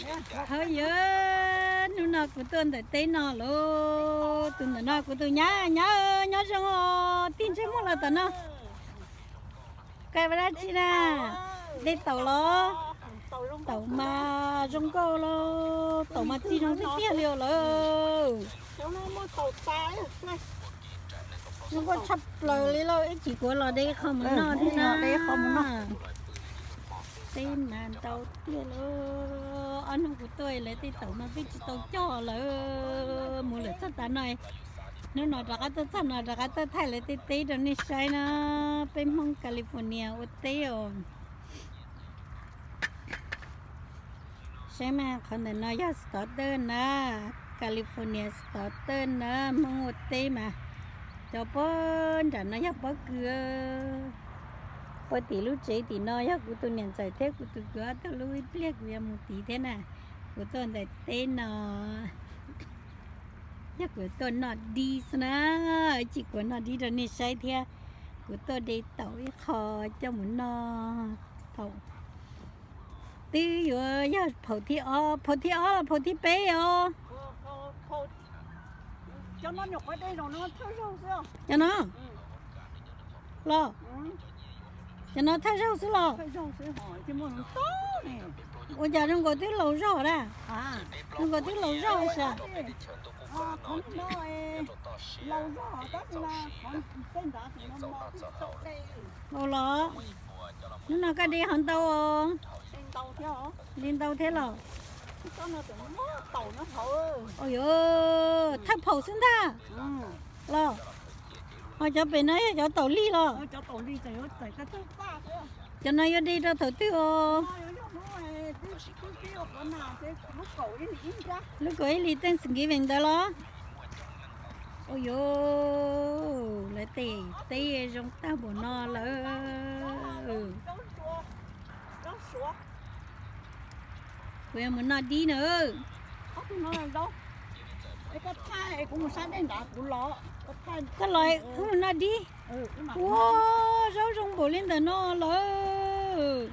Hawb yawg, hnub no kuv tuaj ntawm teb no lauj. Tus ntawm no kuv tus nyab, nyab nyob zoo os, tig ntsej muag los tom no. Koj ua dab tsi na? De taum los? Taum mas zoo nkauj lauj, taum mas txi zoo tiag tiag li os lawm. Zoo nkauj tshaj plaws li lauj, ib chim kuv los de qho mus noj thiab na. Teb mas ntau tiag lauj, ob hnub kuv tuaj lawv tej taum no peb tsis tau coj lawm, mus lawm txog tav no. Hnub no rov qab tuaj txog no rov qab tuaj thaij lawv tej teb rau nej saib na, peb Hmoob California ua teb os. Saib mas qhov ntawm no yog starter na, California starter na, Hmoob ua teb mas. Cov pob nram no yog pob kws. Puag tim lub tsev tim no yog kuv tus niam ntxawm thiab kuv tus kwv ob tug lub, ib pliag kuv yuav mus tid thiab na. Kuv tuaj ntawm teb no yog kuv tuaj noj dib xwb na, tsis kuv noj dib rau nej saib thiab. Kuv tuaj de taum ib qho coj mus noj. Thaum twb yuav yog phaum thib ob, phaum thib ob los phaum thib peb os. Cov no los, cov no thawj zaug xwb los? Ua cas zoo nkaus twb laus zog na? Zoo nkaus twb laus zog sas? Ua los, hnub no koj de hov ntau, de ntau thiab los? Ua yuav thawj phaum xwb ntag los? Ho cov pem no yog cov taum lig los? Cov no yuav de rau thaum twg os? Lub kaum ib hlis Thanksgiving ntawd los? Ua yuav, lawv tej teb zoo tag npaum no lawm. Kuv yuav mus noj dib na. Koj los wb mus noj dib. Ua, zaub zoo npaum li ntawm no lawm.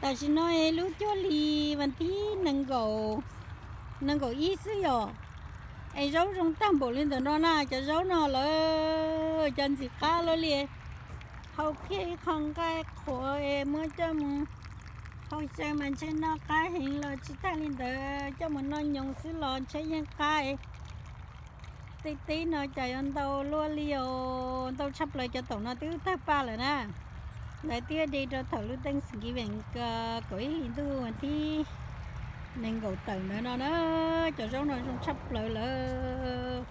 Tam sim no es lub cuaj hlis vas thib nees nkaum, nees nkaum ib xwb yom. Es zaub zoo tag npaum li ntawm no na, cov zaub no lawm, cov ntxim qab luaj li. Hau kiag ib qho nqaij qhuav es muab coj mus hau xyaw mas ntshe noj qab heev los tsis tag li ntawd, coj mus noj nyoos xwb los ntshe yeej qab. Tej teb no cas yuav ntau luaj li os, ntau tshaj plaws, cov taum no twb tawg paj lawm na. Lawv twb de rau thaum lub Thanksgiving kaum ib hlis ntuj thib nees nkaum tawm ntawd no na. Cov zaub no zoo tshaj plaws lawm.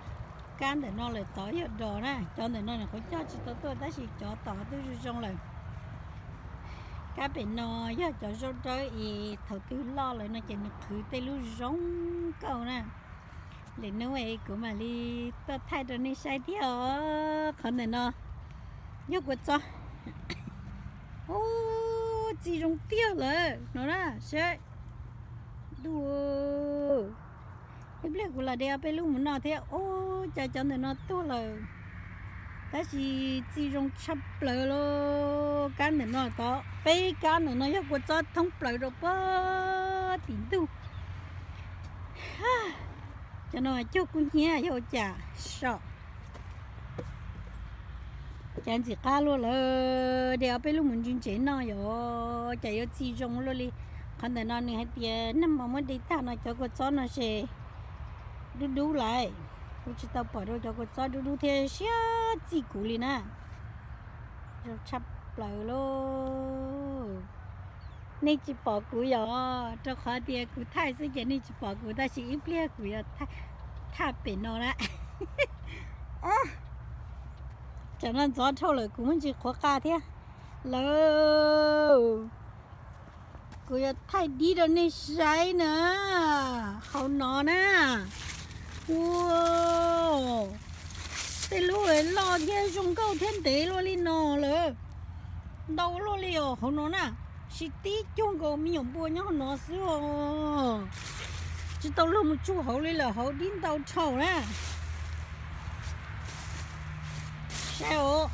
Kab ntawm no lawm tod yog dos na, cov ntawm no nws qhuav coj tsis tau tuaj tab sis cov tod twb zoo zoo lawm. Kab pem no yog cov zaub dawb es thaum twg loj lawm no ces nws qhwv tej lub zoo nkauj na. Lwm hnub es kuv mam li tuaj thaij rau nej saib thiab os. Qhov ntawm no yog kua txob. Ub, txi zoo tiag lawm no na, saib. Duj, ib pliag kuv los de ob peb lub mus noj thiab. Ub, cas cov ntawm no tuag lawm. Tab sis txi zoo tshaj plaws lauj. Kab ntawm no tod, peb kab ntawm no yog kua txob thoob plaws rau puag tim ntug. Cov no cuag kub hnyiab yog ua cas so. Cas ntxim qab luaj lawm, de ob peb lub mus ntsis ntsev noj yom, cas yuav txi zoo luaj li. Qhov ntawm no nws hais tias nag hmo muab de tag no cov kua txob no ces dub dub lawm. Kuv tsis tau pom rau cov kua txob dub dub thiab siab txij kuv li na. Zoo tshaj plaws lauj. Nej tsis pom kuv yom, rau qhov tias kuv thaij xwb ces nej tsis pom kuv, tab sis ib pliag kuv yuav thaij pem no na. Tam no ntxov dhau lawm kuv muaj ntsis qhuav qa thiab lawm. Kuv yuav thaij dib rau nej saib na. Hauv no na. Ua, tej lub loj thiab zoo nkauj thiab ntev luaj li no lawm. Ntau luaj li os hauv no na. Sis tib cuag nkaus me nyuam npua nyob hauv no xwb os. Tsis tau luag mus tsuj hauv li lawm, hauv dib ntau dhau na. Saib os,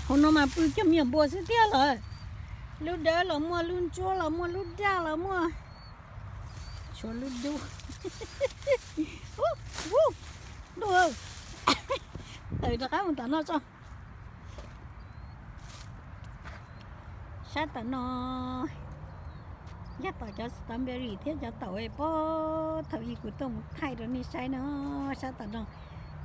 hauv no mas pw cuag me nyuam npua xwb tiag lawm. Lub dawb los muaj, lub ntsuab los muaj, lub daj los muaj. Lub dub, dub, tawm rov qab mus tom no tso. Sab tom no yog tom cov strawberry thiab cov taum puag thaum ub kuv tuaj mus thaij rau nej saib no. Sab tom no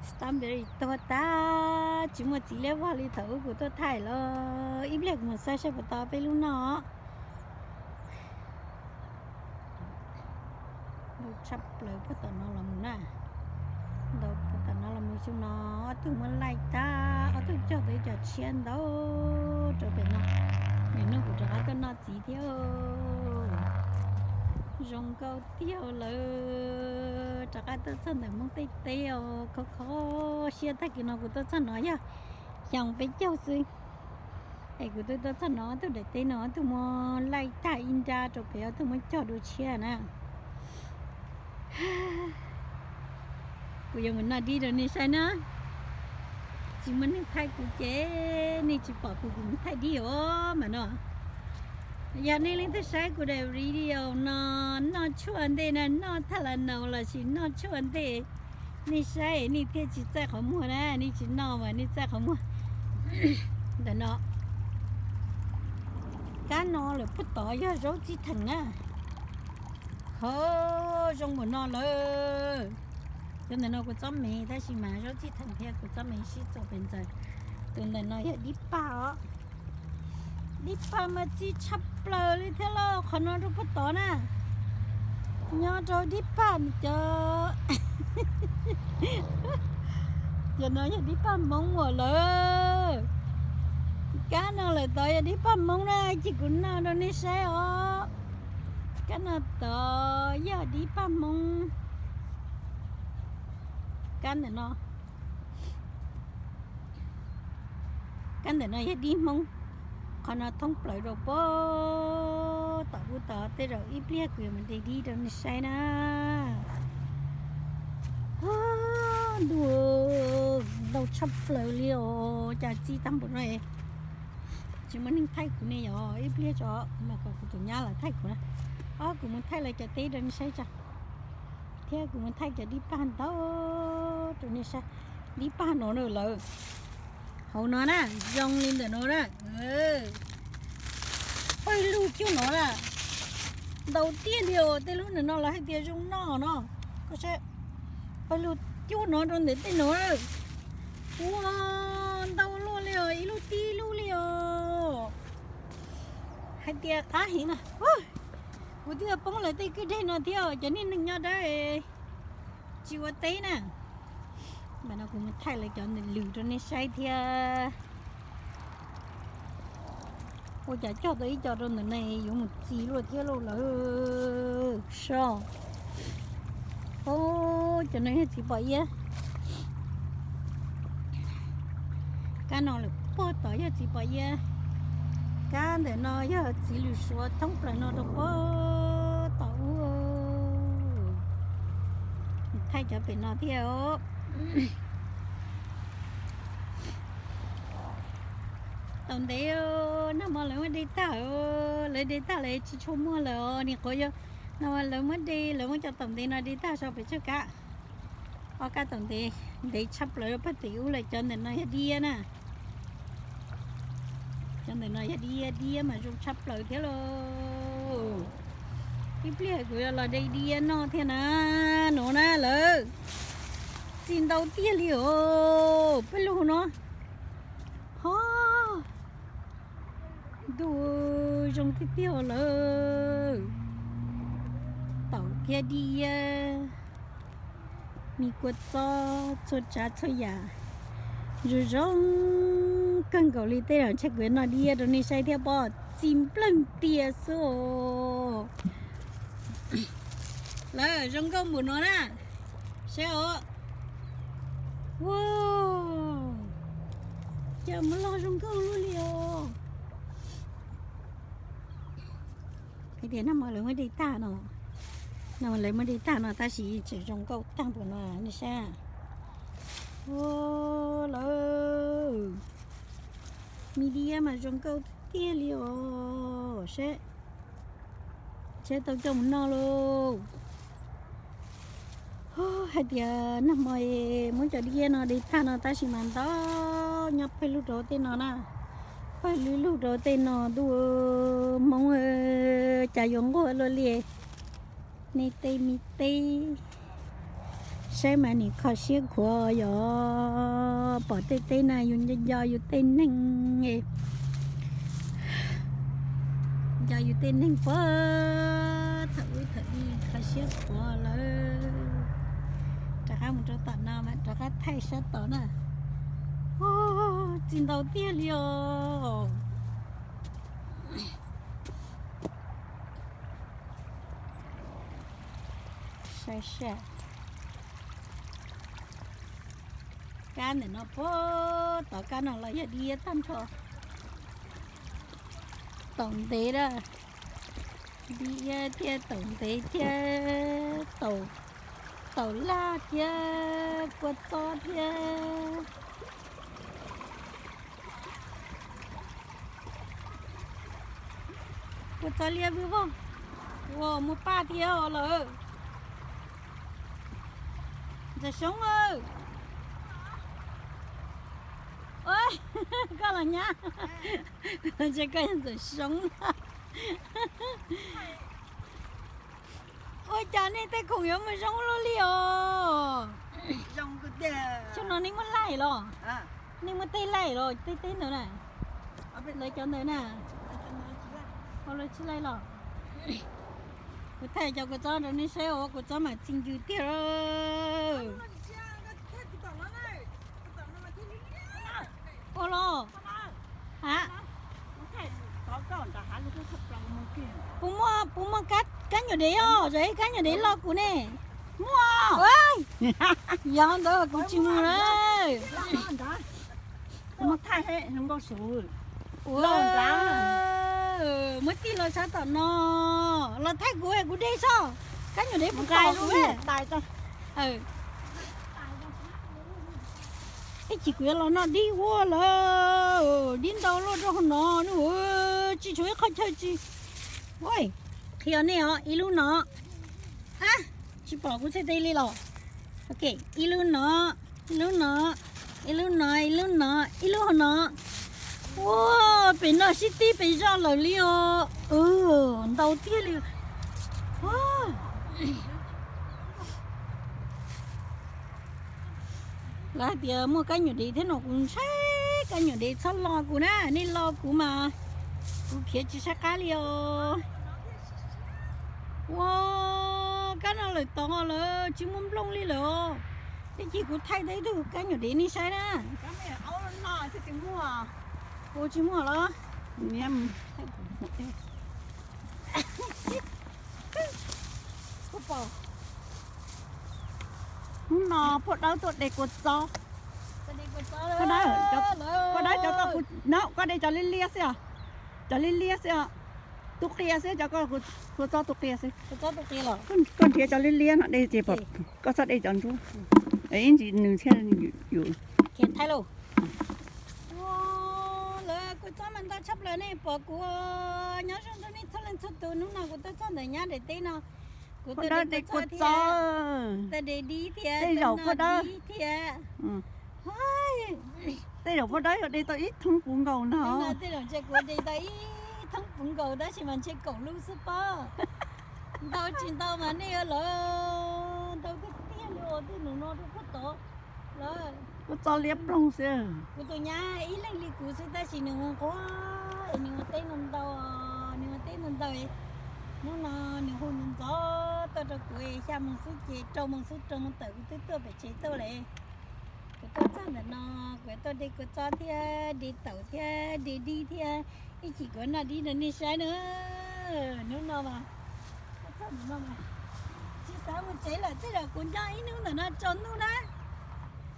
strawberry tuag tag, tsis muaj txiv liab vog li thaum ub kuv tuaj thaij los. Ib pliag kuv mus xauj saib puas tau peb lub noj. Ntau tshaj plaws puag tom no los mus na. Ntau puag tom no los mus xyoo no, ob tug muab laij tag, ob tug cog tau ib co tshiab ntau rau pem no. Nim no kuv rov qab tuaj noj txiv thiab. Zoo nkauj tiag lawm, rov qab tuaj txog ntawm Hmoob tej teb os, kho kho siab tag kis no kuv tuaj txog no yog xyoo peb caug xwb. Es kuv twb tuaj txog no, ob tug daim teb no ob tug muab laij tag ib nrab rau pem, ob tug muab cog dua tshiab na. Kuv yuav mus noj dib rau nej saib na. Tsis muaj neeg thaij kuv ces nej tsis pom kuv, kuv mus thaij dib os mas no. Yog nej leej twg saib kuv daim video no, noj tshuaj ntej na, noj thaj la naus lossis noj tshuaj ntej, nej saib nej thiaj tsis txaij qhov muag na, nej tsis noj mas nej txaij qhov muag. Ntawm no, kab no lawm puag tod yog zaub txij theem na. Ho zoo npaum no lawm. Cov ntawm no kuv txob me tab sis mas zaub txij theem thiab kuv txob me sib txuas pes ntxaws. Tus ntawm no yog dib paj os. Dib paj mas txi tshaj plaws li thiab lauj, qhov no rau puag tod na. Nyob rau dib paj cov, cov no yog dib paj Hmoob uas lawm. Kab no lawm tod yog dib paj Hmoob na, cia kuv noj rau nej saib os. Kab no tod yog dib paj Hmoob. Kab ntawm no, kab ntawm no yog dib Hmoob. Qhov no thoob plaws rau puag tom ub tod, tej zaum ib pliag kuv yuav mus de dib rau nej saib na. Ntuj, ntau tshaj plaws li os, cas txi tag npaum no. Tsis muaj neeg thaij kuv ne yog ib pliag tso, kuv mam kom kuv tus nyab los thaij kuv na. Ob, kuv mus thaij lawv cov teb rau nej saib tso, thiab kuv mus thaij cov dib paj ntau rau nej saib. Dib paj no na lawm, hauv no na, zoo li ntawm no na. Pawg lug cuag no na, ntau tiag li os. Tej lub ntawm no lawv hais tias zoo noj no, koj saib, pawg lug cuag no rau ntawm tej no. Ua, ntau luaj li os, ib lub tib lub li os. Hais tias qab heev na. Kuv twb poob lawv tej kwj deg no thiab, cov niag neeg nyob dawb tsis ua teb na. Mas no kuv mus thaij lawv cov ntawm lwm rau nej saib thiab. Ua cas cog tau ib co rau ntawm no yuav mus txi luaj thiab lauj lawm soj. Cov no yog txiv pom iab. Kab no lawm puag tod yog txiv pom iab. Kab ntawm no yog txiv lwm suav thoob plaws no rau puag tod ub. Thaij cov pem no thiab os. Taum ntev, nag hmo lawv muab de tag, lawv de tag lawv tsis tshua muag lawm os. Nim qhuav yog nag hmo lawv muab de, lawv muab cov taum ntev no de tag so pem tsawg kab. Ob kab taum ntev, ntev tshaj plaws pag tim ub lawm. Cov ntawm no yog diab na. Cov ntawm no yog diab, diab mas zoo tshaj plaws thiab lauj. Ib pliag kuv yuav los de diab noj thiab na. Nuav na lawm, txi ntau tiag li os peb lug no. Ho, ntuj, zoo tiag tiag lawm. Taum thiab diab, me kua txob, txhua tsav txhua yam zoo zoo kawg nkaus li. Tej zaum ntshe kuv yuav noj diab rau nej saib thiab pob, txi nplawg tiag xwb os. Lawm zoo nkauj npaum no na, saib os. Ua, cas muab loj zoo nkauj luaj li os. Hais tias nag hmo lawv muab de tag no, nag hmo lawv muab de tag no tab sis tseem zoo nkauj tag npaum no nej saib. Ua, lawm, me diab mas zoo nkauj tiag li os. Saib, saib tau coj mus noj lauj. Hais tias nag hmo muab cov diab no de tag no tab sis mas ntau nyob pawg lug rau tej no na, pawg lug lug rau tej no ntuj Hmoob, cas yuav nquag luaj li. Nej tej me teb saib mas nim kho siab khuav yog pom tej teb na yus nco nco yus tej neeg, nco yus tej neeg puag thaum ub thaum ub kho siab khuav lawm. Rov qab mus rau tom no mas rov qab thaij sab tod na. Txi ntau tiag li os. Saib seb, kab ntawm no puag tod kab no los yog dib iab tag nrho. Taum ntev a, dib iab thiab taum ntev thiab, taum laj thiab kua txob thiab. Kua txob liab vwj vog, ua muaj paj thiab lawm. Ntxawm Soob aw, koj los nyab, ntshe koj yog Ntxawm Soob. Ua cas nej tej khoom yuav mus zoo luaj li os? Xyoo no nej muaj laij los? Nej muaj tej laij los tej teb ntawd na? Lawv cov ntawd na? Ho lawv tsis laij los? Kuv thaij cov kua txob rau nej saib os, kua txob mas txi ncw tiag. Ua los? Ha? Puas muaj, puas muaj kab nyuam dev os? Zam ib kab nyuam dev lo kuv ne. Muaj. Yog ntawd kuv tsis mus na. Muab tij los sab tom no, los thaij kuv, kuv de soj, kab nyuam dev puas pom kuv. Ib chim kuv yuav los noj dib ua lawm, dib ntau luaj rau hauv no, tsis tshuav ib qho chaw tsis. Qhia nej os, ib lub no, tsis pom kuv txhais tes li los. Ib lub no, ib lub no, ib lub no, ib lub no, ib lub hauv no. Ua, pem no sib tib pes zog lawm li os. Ntau tiag li. Lawv hais tias muaj kab nyuam dev thiab no, kuv ntshai kab nyuam dev txhob lo kuv na, nej lo kuv mas kuv khiav tsis saib qab li os. Ua, kab no lawm tod lawm tsis muaj nplooj li lawm os. Ib chim kuv thaij tau ib tug kab nyuam dev nej saib na. Kuv tsis muaj los. Hnub no Phauj Dawb tuaj de kua txob. Phauj Dawb, cov koj, no koj de cov liab liab xwb os. Cov liab liab xwb os. Tu qia xwb, cov koj, kua txob tu qia xwb. Koj nrhiav cov liab liab no de ces pom, koj txhob de cov ntsuab. Ib ntsis nws thiaj yuav. Lawv kua txob mas ntau tshaj plaws, nej pom kuv nyob zoo rau nej txhua leej txhua tus. Hnub no kuv tuaj txog ntawm nyab daim teb no, kuv tuaj de kua txob thiab, tuaj de dib thiab, tej zaum Phauj Dawb, dib thiab. Tej zaum Phauj Dawb yuav de tau ib thoob puv nkaus no. Tej zaum ntshe kuv de tau ib thoob puv nkaus tab sis mas ntshe kaum lub xwb pob. Ntau tsis ntau mas nej yuav lawv ntau tiag tiag li os, tej num no rau puag tod lawm. Kua txob liab ploog xwb. Kuv tus nyab ib leeg li kuv xwb tab sis nws ua nquag es nws ua teb ntau ntau, nws ua teb ntau ntau. Hnub no nws hu ntxov ntxov tuaj rau kuv, xya moos xwb ces rau moos xwb rau moos tawm kuv twb tuaj pem tsev tuaj lawm. Kuv tuaj txog ntawm no, kuv tuaj de kua txob thiab de taum thiab de dib thiab, ib chim kuv noj dib rau nej saib na. Hnub no mas tsis xav mus tsev lawm, tej zaum kuv nyob ib hnub ntawm no tsaus ntuj na.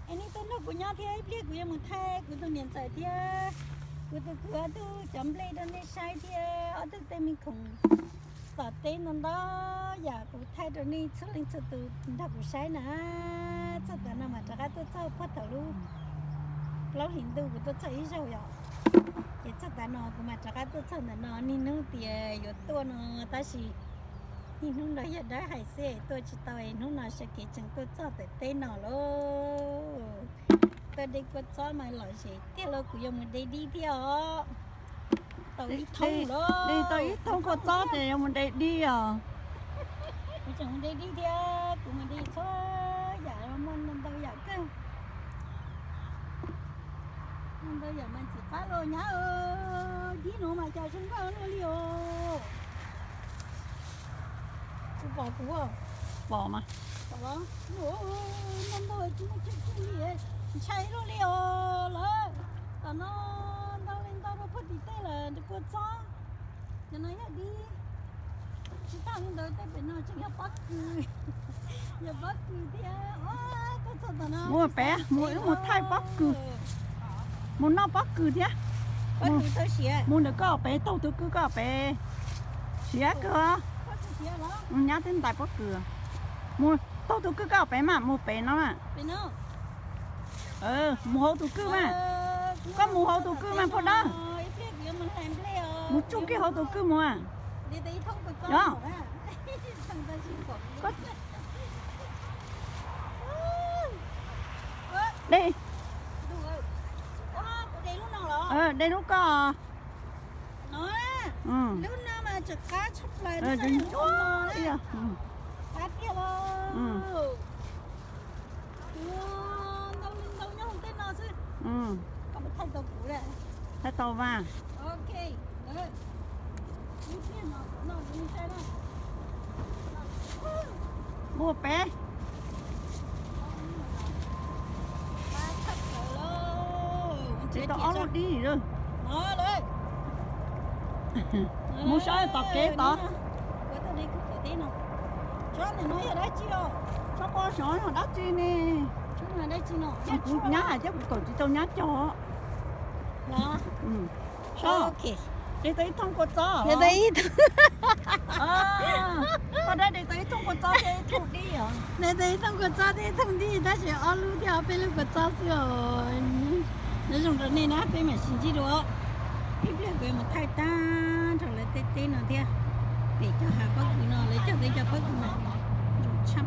Es nej tuaj nrog kuv nyob thiab, ib pliag kuv yuav mus thaij kuv tus niam ntxawm thiab kuv tus kwv ob tug cov nplej rau nej saib thiab ob tug tej me khoom tom teb ntau ntau yam kuv thaij rau nej txhua leej txhua tus nrog kuv saib na. Txog tav no mas rov qab tuaj txog puag thaum lub plaub hlis ntuj kuv tuaj txog ib zaug yom. Ces txog tav no kuv mas rov qab tuaj txog ntawm no, niaj hnub tias yuav tuaj no tab sis Niaj hnub no yog dawb hais xwb tuaj tsis tau, hnub no sawv kev tseem tuaj txog tom teb no lauj. Tuaj de kua txob mas lom zem tiag lauj, kuv yuav mus de dib thiab os. Tau ib thoob, de tau ib thoob kua txob ces yuav mus de dib os. Kuv tseem mus de dib thiab, kuv mus de txhua yam, muaj ntau yam kawg. Ntau yam mas ntxim qab los nyab, dib no mas cas zoo nkauj luaj li os. Kuv pom kuv pom mas, ntau ntau tsis muaj tseeb tseeb li, ntshai luaj li os lawm. Tom no ntau li ntau rau puag tim tej lawm kua txob. Cov no yog dib. Tsis tas li ntawd tej pem no tseem yog pob kws, yog pob kws thiab. Mus pem, mus wb mus thaij pob kws, mus noj pob kws thiab. Mus ntawm koj pem, taug tus kwj koj pem, siav kawg. Nyab twb ntais pob kws. Mus taug tus kwj koj pem mas, mus pem no mas. Mus hauv tus kwj mas. Koj mus hauv tus kwj mas puag dawb. Mus tsuj kiag hauv tus kwj mus. Yog. De, de lub koj. Thaij tau mas. Mus pem. Tsis tau ob lub dib lawm. Mus saib tom kev tod. Tsob qos xyov yog dab tsi ne. Kuv nyab hais thiab kuv kom tsis tau nyab cog. Saib, de tau ib thooj kua txob. Koj dab de tau ib thooj kua txob thiab ib thooj dib os. De tau ib thooj kua txob thiab ib thooj dib tab sis ob lub thiab ob peb lub kua txob xwb os. Nyob zoo rau nej na, peb mam sib ntsib dua. Ib pliag kuv yuav mus thaij tag nrho lawv tej teb no thiab. Pem cov hav pob kws no, lawv cov teb cov pob kws no zoo tshaj